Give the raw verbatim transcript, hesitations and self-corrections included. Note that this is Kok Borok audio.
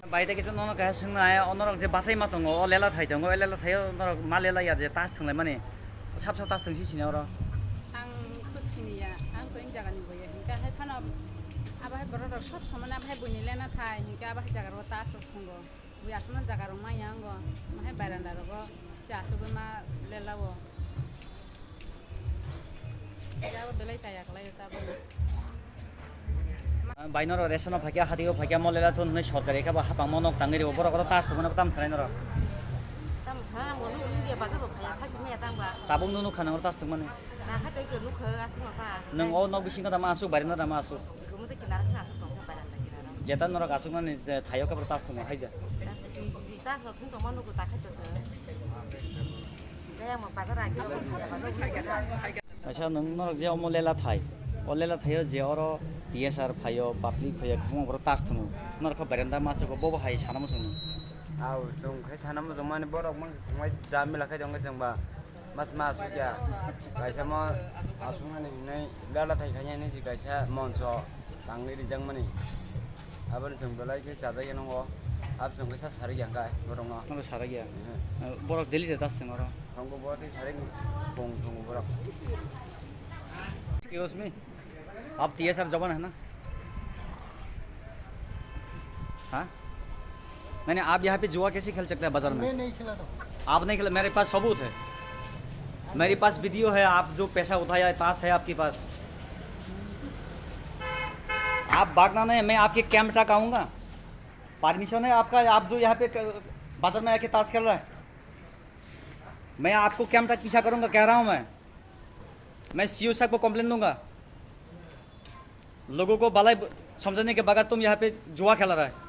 Bai, tei kisa nono kaisa swngnai, o norok je bachai ma tongo, o lela thai tongo, o lela thaio norok ma lela ya je tas thwnglaimani, sab sab tas thwng si sini oro. Ang to sini ya, ang to in jagani boya, hinkhe hai phano abo hai borok rok sob somoi abo hai buini lena thai, hinkhe abo hai jaga ro tas rok thwngo. Bui aswkno jaga rok manya wngo, omo hai baranda rogo se aswkgwi ma lelao. Jabo belai chaya kwlaio tabukno. Bai norok ration o phaikha, hatio phaikha, mo lela thun hwnwi sorkari khe bo hapang mo nok tangwi rwo, borok oro tas thwngmano tam sanai norok. Tam sana mo nuk nungya bazar bo khaya sasi maya tang ba. Tabuk nunu khana oro tas thwngmani. Na kha tei ke nuk kha aswk ma pa. Nwng o nok bisingo tamo aswk, baranda tamo aswk. Kumuta kinara khana aswk tong kha baranda kinara. Jeta norok aswknani thaio khe bo tas thwngma hai da. Tas rok thung tongma nugo ta khai to se. Gaya mo bazar agi. Kaisa nwng norok je omo lela thai, o lela thaio je oro T S R phaio, public phaio, kwbangma borok tas thwngo. Norok khe baranda ma se bo bo hai sana muchung. Au chwng khai sana muchung mani borok mang khumai jamila khai tong khe chwng ba. Mas ma asuk ya. Kaisa mo asuknani hinwi lela thai khainani si kaisa moncho tangwi rijakmani. Aboni chwng belai khe chajak ya nungo. Ab chwng khe sa sarik ya hwnkhe borokno. Nono sarik ya? Eh. Eh, borok daily rw das thwng oro. Thwngkhe bo tei sarik bong thwngo borok. Excuse me. आप टीएसआर जवान है ना? हाँ? नहीं, नहीं, आप यहाँ पे जुआ कैसे खेल सकते हैं बाजार में? मैं नहीं खिलाता हूँ। आप नहीं खेला, मेरे पास सबूत है। मेरे पास वीडियो है, आप जो पैसा उठाया है, ताश है आपके पास। आप भागना नहीं, मैं आपके कैंप तक आऊँगा। परमिशन है आपका, आप जो यहाँ पे क-, बाजार में आके ताश खेल रहा है? मैं आपको कैंप तक पीछा करूँगा, कह रहा हूँ मैं। मैं सीओ साहब को कंप्लेन दूंगा। लोगों को भलाई ब-, समझाने के बगैर तुम यहाँ पे जुआ खेला रहा है।